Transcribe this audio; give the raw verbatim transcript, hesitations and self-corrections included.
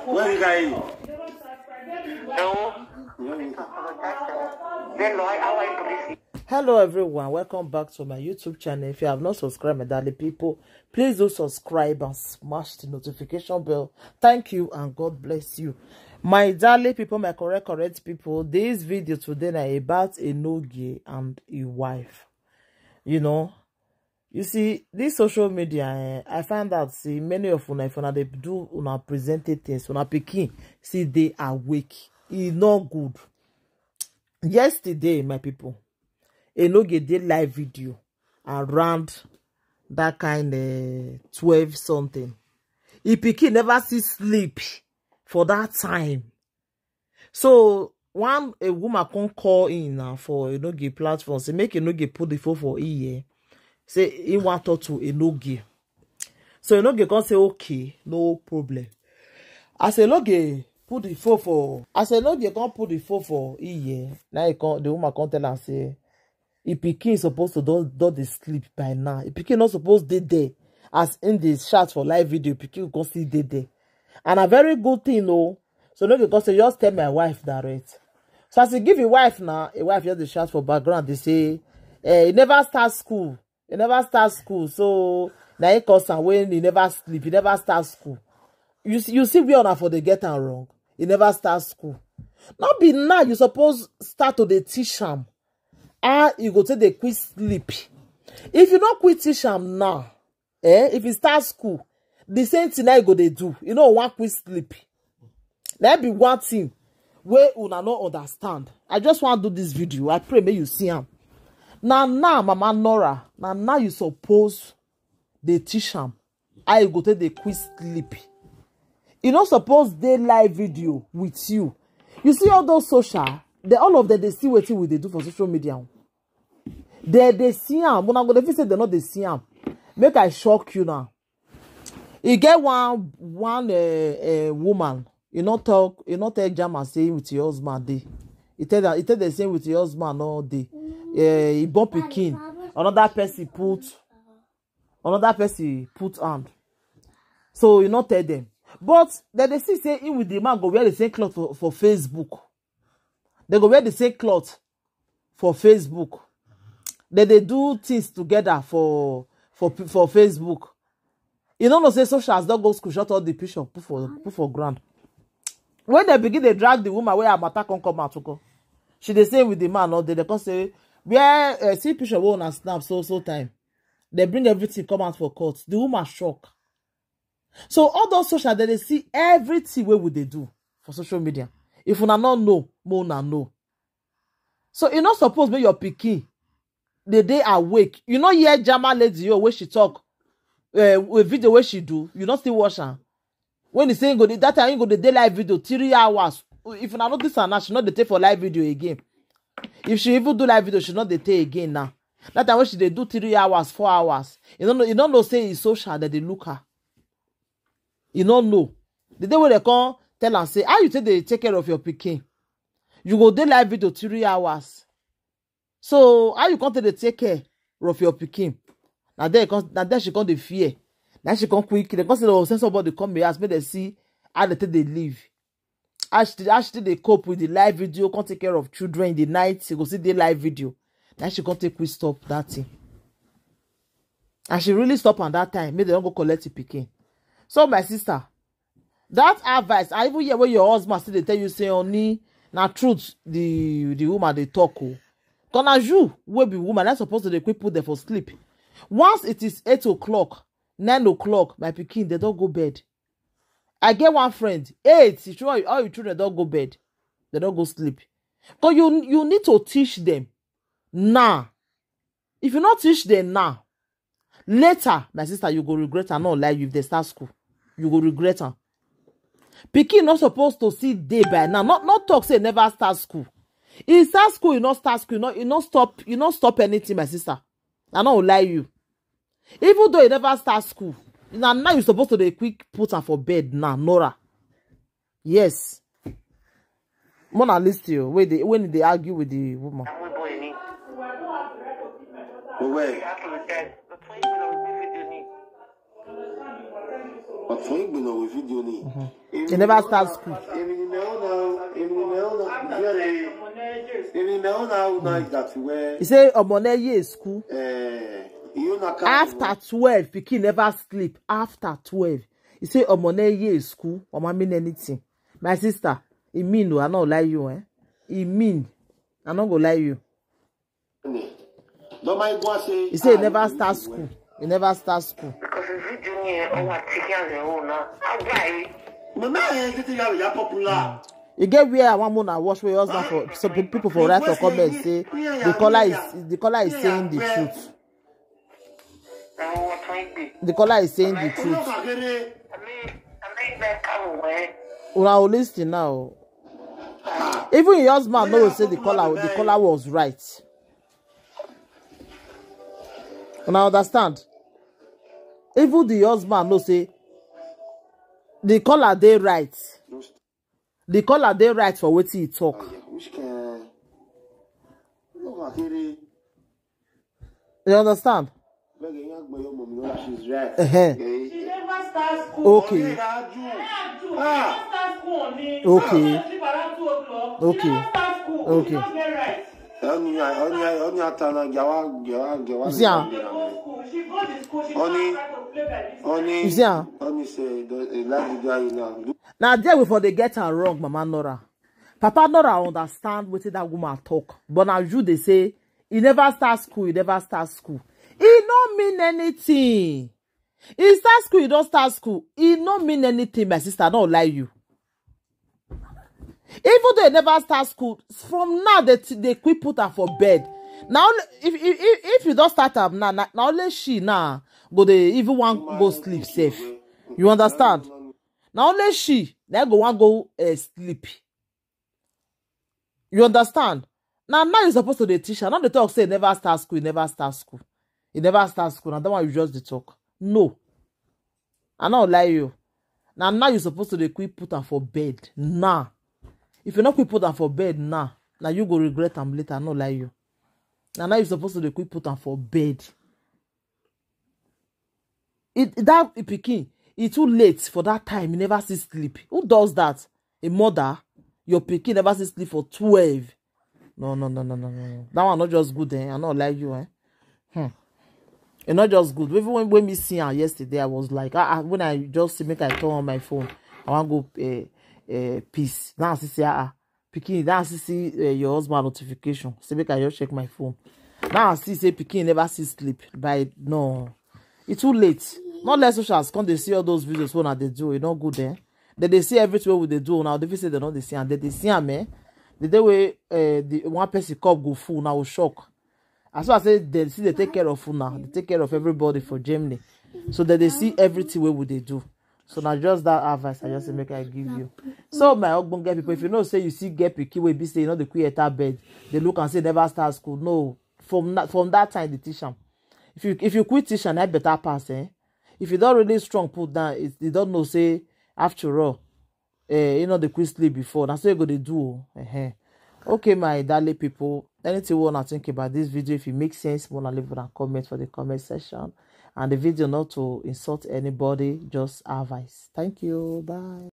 Where you guys? No. Then Lord, how are you police? Hello everyone, welcome back to my YouTube channel. If you have not subscribed, my darling people, please do subscribe and smash the notification bell. Thank you and God bless you. My darling people, my correct, correct people, this video today na about Enogie and his wife. You know, you see, this social media, eh, I find out, see, many of una, if una dey do una presented things, una pikin, see, they awake. E no good. Yesterday, my people, Enogie did live video around that kind of twelve something. He pikin never see sleep for that time. So one a woman come call in now for Enogie platform. Say make Enogie put the phone for ear. Say he want talk to Enogie. So Enogie come say okay, no problem. As Enogie put the phone for, as Enogie come put the phone for ear. Now he come, the woman come tell am say, "He pikin supposed to don don dey sleep by now. He pikin not supposed dey there." As in the shout for live video, pikin go come see dey there. And a very good thing, oh. So no dey come say, "Just tell my wife direct." So as he give his wife now, a wife just dey shout for background. They say, eh, he never start school. He never start school. So now he cause am when he never sleep. He never start school. You see, you see where una for dey get am wrong. He never start school. Not be now you suppose start to dey teach am. Ah, you go take dey quit sleep. If you no quit teach am now, eh, if you start school, the same thing now you go dey do. You know, one quit sleep. That be one thing wey una no understand. I just want to do this video. I pray make you see am. Now, now, Mama Nora, now, now you suppose dey teach am how you go take dey quit sleep. You no suppose dey live video with you. You see all those social, they, all of them, they see wetin we dey do for social media. They, they see am. Una go dey feel say they no dey see am. Make I shock you now. E get one, one, eh, eh, woman. You no talk, you no tell Jama say with your husband dey. You tell that, you tell the same with your husband all day. Eh, he born pikin. Another person put, another person put hand. So you no tell them. But then they see say he with the man go wear the same cloth for, for Facebook. They go wear the same cloth for Facebook. Then they do things together for, for, for Facebook. You no know say socials don go screenshot all the picture put for, put for ground. When they begin, they drag the woman where her matter come come out to go. She dey say with the man all day. They come say, "Where, eh, see picture wey una snap so, so time." They bring everything come out for court. The woman shock. So all those social, they dey see everything wey we dey do for social media. If una no know, make una know. So e no suppose make your pikin dey dey awake. You no hear Jama lady yo wey she talk, eh, a video wey she do, you no still watch am. When he say he go dey, that time he go dey dey live video three hours. If una notice am now, she no dey take for live video again. If she even do live video, she no dey take again now. That time when she dey do three hours, four hours, you no know, you no know say e social that dey look her. You no know. The day wey they come tell am say, "How you take dey take care of your pikin? You go dey live video three hours. So how you come take dey take care of your pikin?" Na there come, na there she come dey fear. Now she come quick. They come say, "Oh, send somebody come here, make they see how they take dey live." As she, as she dey cope with the live video, come take care of children in the night, she go see the live video. Now she come take quick stop that thing. And she really stop am that time. Make they don't go collect the pikin. So my sister, that advice, I even hear when your husband still dey tell you say, "Only na truth the, the woman dey talk." Oh, cause na you wey be woman, that's supposed to dey quick put them for sleep. Once it is eight o'clock, nine o'clock, my pikin, they don't go bed. I get one friend, eight, she show all your children don't go bed. They don't go sleep. Cause you, you need to teach them now. If you not teach them now, later, my sister, you go regret am. Not like you, if they start school, you go regret am. Pikin not supposed to see day by now. Not, not talk say never start school. He start school, you not start school, you not, you not stop, you not stop anything, my sister. I no lie you. Even though you never start school, now, now you supposed to dey quick put am for bed now, Nora. Yes. Mona list you when they, when they argue with the woman. Àwọn ìbọn yìí ni. Where? Ìyá kì í jẹ́. Mo tún ìpínlẹ̀ ogun fídíò ni. But for Igbo, no, with video ni. He never start school. Èmi ni mẹ́wọ́n náà, èmi ni mẹ́wọ́n náà, ìyá rẹ̀. Èmi ni mẹ́wọ́n náà, ó náà ìgbà tí wẹ́. He say ọmọ náà yé school. Eh, you na ká. After twelve, pikin never sleep. After twelve, he say ọmọ náà yé school. Ọmọ mean anything. My sister, he mean o, I no lie you, eh? He mean. I no go lie you. Don't mind go and say. He say he never start school. He never start school. Because the video here, oh, I take care of the whole now. How do I? Mama, eh, this thing ya popular. You get where I want more watch where your husband for some pe- people for write for comment say the caller is the caller is saying the truth. Oh, what I do? The caller is saying the truth. Ọlọ́pàá kéré. I mean, I mean, that come away. Una o listen now. Even your husband know say the caller the caller was right. Una understand? Even the husband know say the caller dey right. The caller dey right for wetin he talk. Which can. Ọlọ́pàá kéré. You understand? Bẹ́ẹ̀ ni, ìyá àgbẹ̀ yóò mọ̀ mí lọ́la, she's right. Ẹ̀hẹ́n. Eh, She never start school. Okay. Ìdájú. She never start school on me. Okay. She never start school on me. Okay. She never start school. Okay. She not get right. Oni, oni, oni atana gawa, gawa, gawa. You see, ah? She go school. She go the school. She Oni, not right to play by this. Oni, You see, ah? Oni say, the, the life you guy now. Na there we for dey get am wrong, Mama Nora. Papa Nora understand wetin that woman talk, but na you dey say he never start school, he never start school. E no mean anything. He start school, he don start school. E no mean anything, my sister. I no lie you. Even though he never start school, from now they t- they quick put am for bed. Now if if if, if you don start am now, na, na only she now go dey even wan go sleep safe. You understand? Na only she na go wan go uh, sleep. You understand? Now now you supposed to dey teach her. Now they talk say never start school, never start school. He never start school. Now that one you just dey talk. No. I no lie you. Now now you supposed to dey quick put am for bed. Now. If you no quick put am for bed now, now you go regret am later. I no lie you. Now now you supposed to dey quick put am for bed. It that pikin, e too late for that time. You never see sleep. Who does that? A mother, your pikin never see sleep for twelve. No, no, no, no, no, no. That one not just good, eh? I no lie you, eh? Hmm. E not just good. Even when, when me see her yesterday, I was like, ah, ah, when I just see make I turn on my phone, I want go uh, uh, peace. Now I see say, ah, ah, pikin. Now I see see uh, your husband notification. Say make I just check my phone. Now I see say pikin never see sleep. By no, it's too late. Not less social as come they see all those videos when they do. E not good, eh? Then they see everything we they do now. They say they know they see and they, they see am, eh? The day way uh, the one person cup go full now shock. As far as say they see they take care of una, they take care of everybody for Germany. So that they see everything wey we dey do. So now just that advice I just say make I give you. So my ogbonge people, if you know say you see get pikin wey be say you know the quit enter bed, they look and say never start school. No, from that from that time they teach am. If you if you quit teach am, that better pass, eh? If you don't really strong put down, it, you don't know say after all, eh, you know the quick sleep before. That's what you go to do. Uh-huh. Okay, my darling people. Anything you wanna think about this video, if it makes sense, wanna leave a comment for the comment section. And the video not to insult anybody, just advice. Thank you. Bye.